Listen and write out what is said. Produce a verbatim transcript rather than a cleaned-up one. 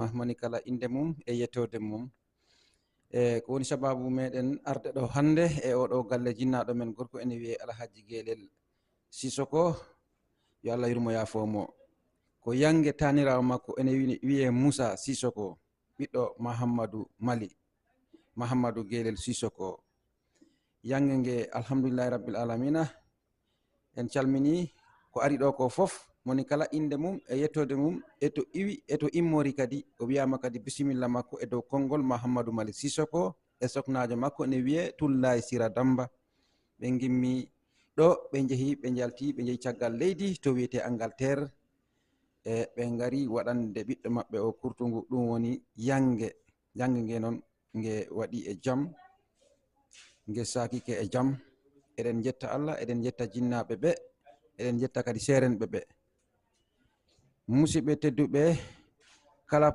Moni kala innde mum e yettoode mum. E ko woni sababu meɗen arde ɗo hannde e oɗo galle jinnaaɗo men gorko ene wiyee Alhaji Gelel Sisoko, yo Allah yurmo yaafoo mo. Ko yannge taaniraawo makko ene wi- wiyee Moussa Sisoko, ɓiɗɗo Mahammadu Mali, Mahammadu Gelel Sisoko. Yannge nge, alhamdulillahi rabbil alamina, en calmini ko ari ɗo ko fof, moni kala innde mum e yettoode mum, e to iwi, e to immori kadi. O wiyaama kadi bisimilla makko e dow konngol Mahammadu Mali Sisoko e soknaajo makko ne wiyee Tullaay Sira Damba. Ɓe ngimmi ɗo, ɓe njehi, ɓe njalti, ɓe njehi caggal leydi to wiyetee Angleterre. E ɓe ngari waɗande ɓiɗɗo maɓɓe o kurtungu, ɗum woni yannge. Yannge nge noon, nge waɗi e jam, nge saakike e jam. Eɗen njetta Allah, eɗen njetta jinnaaɓe ɓe, eɗen njetta kadi seerenɓe ɓe. Musidɓe tedduɓe, kala